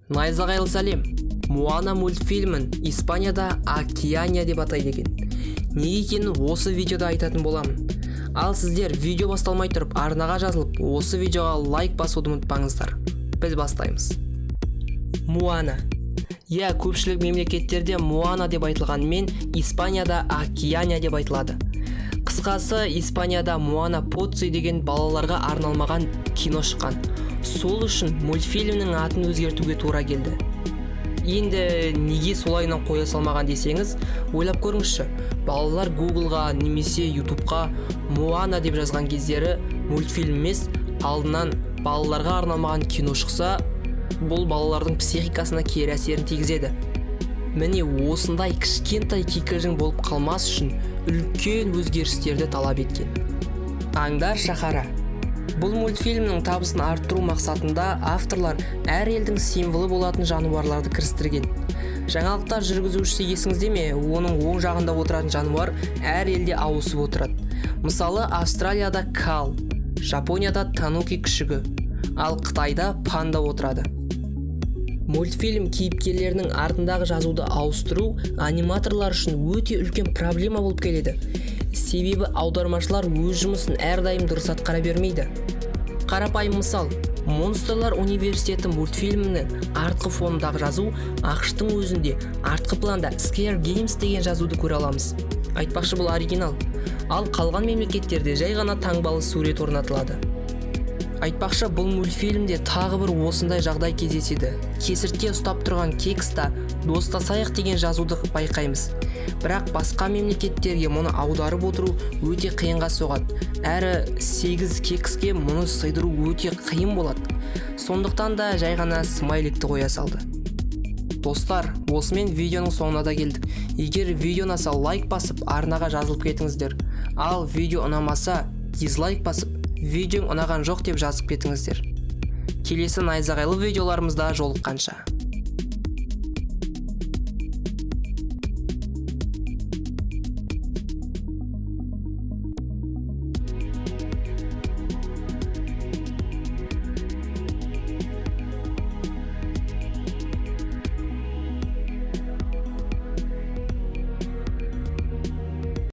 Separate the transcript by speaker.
Speaker 1: Найзағайлы сәлем! «Моана» мультфильмін Испанияда «Океания» деп атайды екен. Неге екенін осы видеода айтатын боламын. Ал сіздер видео басталмай тұрып арнаға жазылып, осы видеоға лайк басуды ұмытпаңыздар. Біз бастаймыз. «Моана». Иә, көпшілік мемлекеттерде «Моана» деп айтылғанымен, Испанияда «Океания» деп айтылады. Қысқасы, Испанияда «Моана Поцци» деген балаларға арналмаған кино шыққан. Сол үшін мультфильмнің атын өзгертуге тура келді. Енді неге солайынан қоя салмаған десеңіз, ойлап көріңізші: балалар Гуглға немесе Ютубқа «Моана» деп жазған кездері мультфильм емес, алдынан балаларға арналмаған кино шықса, бұл балалардың психикасына кері әсерін тигізеді. Міне, осындай кішкентай кикілжің болып қалмас үшін үлкен өзгерістерді талап еткен. «Аңдар шаһары». Бұл мультфильмнің табысын арттыру мақсатында авторлар әр елдің символы болатын жануарларды кірістірген. Жаңалықтар жүргізушісі есіңізде ме? Оның оң жағында отыратын жануар әр елде ауысып отырады. Мысалы, Австралияда кал, Жапонияда тануки күшігі, ал Қытайда панда отырады. Мультфильм кейіпкерлерінің артындағы жазуды ауыстыру аниматорлар үшін өте үлкен проблема болып келеді, себебі аудармашылар өз жұмысын әрдайым дұрыс атқара бермейді. Қарапайым мысал: «Монстрлар университеті» мультфильмінің артқы фонындағы жазу. АҚШ-тың өзінде артқы планда «Scare Games» деген жазуды көре аламыз. Айтпақшы, бұл оригинал. Ал қалған мемлекеттерде жай ғана таңбалы сурет орнатылады. Айтпақшы, бұл мультфильмде тағы бір осындай жағдай кездеседі. Кесіртке ұстап тұрған кекста «Достасайық» деген жазуды байқаймыз. Бірақ басқа мемлекеттерге мұны аударып отыру өте қиынға соғады, әрі 8 кекске мұны сыйдыру өте қиын болады. Сондықтан да жай ғана смайликті қоя салды. Достар, осымен видеоның соңына да келдік. Егер видео ұнаса, лайк басып, арнаға жазылып кетіңіздер. Ал видео ұнамаса, дизлайк басып, «Видеоң ұнаған жоқ» деп жазып кетіңіздер. Келесі найзағайлы видеоларымызда жолыққанша!